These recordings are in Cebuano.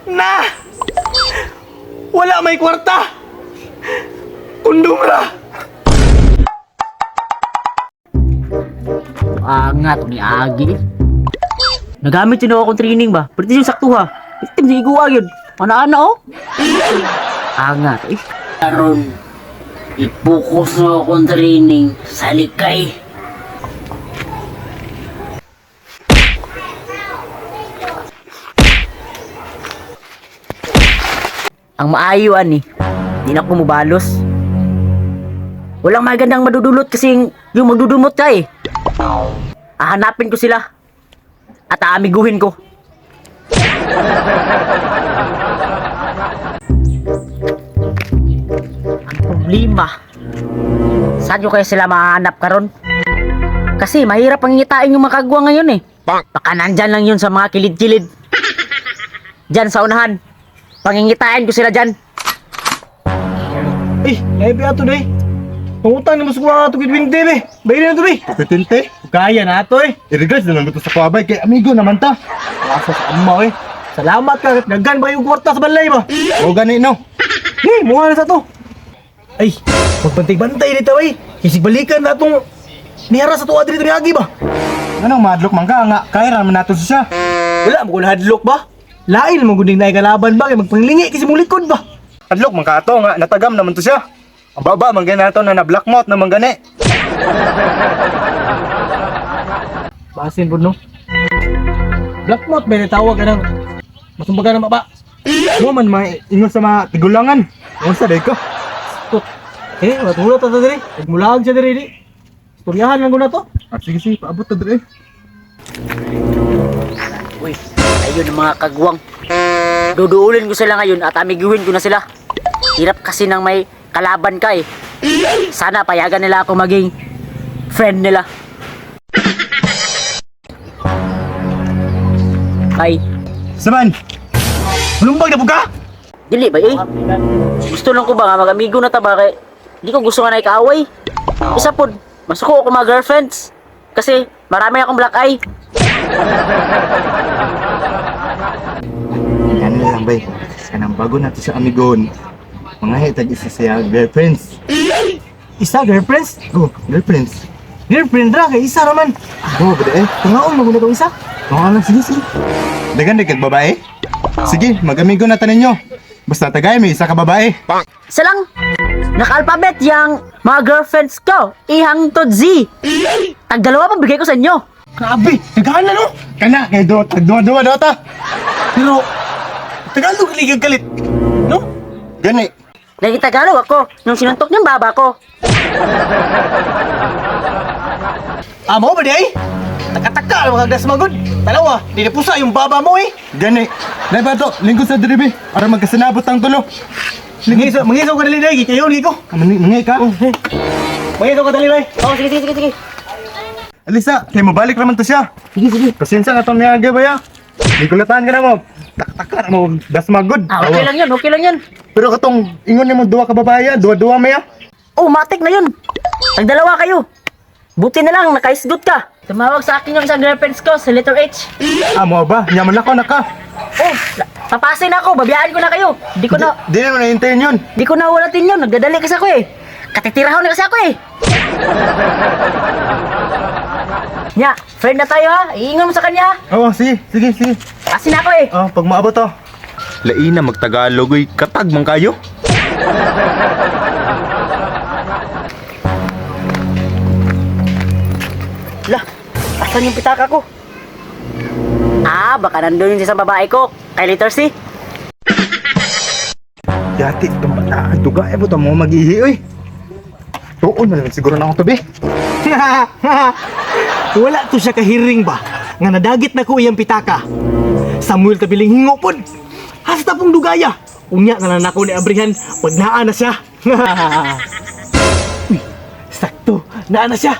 Na! Wala may kwarta! Kundom ra! Angat ni Agi. Nagamit yun ako akong training ba? Pero yung sakto ha. Itim sa iguwa yun. Ana-ana oh. Angat eh. Karon, ipokus na akong training sa likay. Ang maayo ani. Di na ako mubalos. Walang magandang madudulot kasi yung magdudumot ka eh. Hahanapin ko sila. At aamiguhin ko. Ang problema, saan ko kaya sila mahanap karon? Kasi mahirap pangingitain yung mga kagwa ngayon eh. Baka nandyan lang yun sa mga kilid-kilid. Diyan sa unahan. Pangingitain ko sila dyan. Eh, lahi ato day. Pangutang ni mo sa ato kay Twinte be. Bayrin na to be. Petente, Kaya na ato eh. i-regards na lang ito sa kuwabay kay amigo naman ta. Asa sa ama eh. Salamat ka. Daghan ba yung kwarta sa balay ba? O gani no. Eh, mukha na sa to. Ay, magbantay-bantay dito ay. Kisig balikan na atong nihara sa tuwa dito ni Agi ba? Anong madlok man ka nga kaya ra man nato siya. Wala mo kung hadlok ba? Lain mo guding naikalaban ba kay magpanglingi kasi mong likod ba? Hadlok man ka ato nga natagam naman to siya. Ang baba man gani nato na na black mouth naman gani. Basin po no. Blackmouth ba yung tawag ka ng masumbaga ng baba? Mo man mga ingon sa mga tigulangan. Unsa day ko? Tut. Eh, matulot ta diri. Nagmulag siya diri di. Istoryahan lang ko na to. Ah, sige sige, paabot ta dire. Uy, ayun ang mga kagwang. Duduulin ko sila ngayon at amiguhin ko na sila. Hirap kasi nang may kalaban ka eh. Sana payagan nila ako maging friend nila. Ay, Saman, Lumbag na po ka? dili ba eh? Gusto lang ko ba nga mag-amigo na ta ba kay di ko gusto nga na ikaaway. Isa pod, masuko ako mga girlfriends. Kasi marami akong black eye. Yan na lang bay. Kanang bago nato siya amigon. Mga hitag isa siya girlfriends. Isa girlfriends? Go, girlfriends. Girlfriend ra kay isa raman. Go, ba eh? Tungaon mo gud isa. Oo lang, sige, sige. Dagan kag babae? Sige, mag-amigo na ta ninyo. Basta tagay may isa ka babae. Isa lang. Naka-alphabet yang mga girlfriends ko. Ihang to Z. Tag dalawa pang bigay ko sa inyo. Grabe, daghan na no. Kana kay do tag duwa-duwa daw ta. Pero Tagalog ligag kalit. No? Gani. Naging Tagalog ako nung sinuntok niyang baba ko. Amo ba di ay? Takataka mga dasmagod. Tanawa, di na pusa yung baba mo eh. Gani. Nay ba to? Lingkod sa diribi para magkasinabot ang tulo. Mangiso, mangiso ka dali dai, kayo ni ko. Mangay ka. Mangiso ka dali dai. Oh, sige, sige, sige, sige. Alisa, kay mabalik raman to siya. Sige, sige. Pasensya na tong niya ba ya? Gikulatan ka na mo. Taktaka na mo dasmagod. Ah, okay lang yun, okay lang yun. Pero katong ingon nimo duwa ka babae, ya, duwa-duwa maya. Oh, matik na yun. Tag dalawa kayo. Buti na lang, nakaisgot ka. Tumawag sa akin yung isang girlfriends ko, sa letter H. Ah, mo ba? Nyaman ako naka. Oh, papasin ako, babiyaan ko na kayo. Di ko na, Di na mo nahintayin yun. di ko na walatin yun. Nagdadali kasi ako eh. Katitirahon na kasi ako eh. Nya, friend na tayo ha. Iingon mo sa kanya ha. Oo, sige, sige, sige. Asin ako eh. Oh, pag maabot to. Laina magtagalog oy katag man kayo. Lah, asan yung pitaka ko? Ah, baka nandun yung isang babae ko. Kay letter C. Dati itong bata, duga eh buta mo mag-ihi oy. Tuon na lang siguro na akong tabi. Wala to siya kahiring ba? Nga nadagit na ko iyang pitaka. Samuel tabiling hingo pod. Hasta pong dugaya. Unya na lang nako ni abrihan pag naa na siya. Uy, sakto, naa na siya.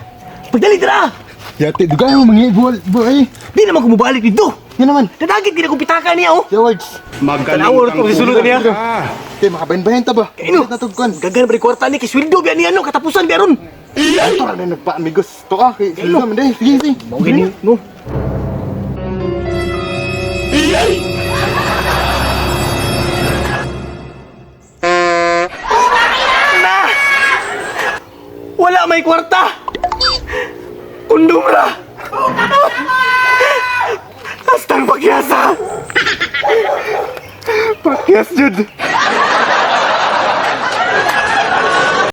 Pagdali dira. Yati, dugay mo mangi buol buol. Di naman ko mobalik dito. Yan naman. Nadagit gid ako pitaka niya oh. George. Magaling Tanawa kang to, isulod niya. kumanta. Kay makabahin-bahin ta ba? Ino. Natugkon. Gagan ba kwarta ni kay sweldo biya niya no katapusan biya ron. Ato ra na nagpa-amigos. To ka kay sige man day. Sige, sige. Mao gini no. Wala may kwarta. Kundom ra. Hastang pakyasa. Pakyas jud.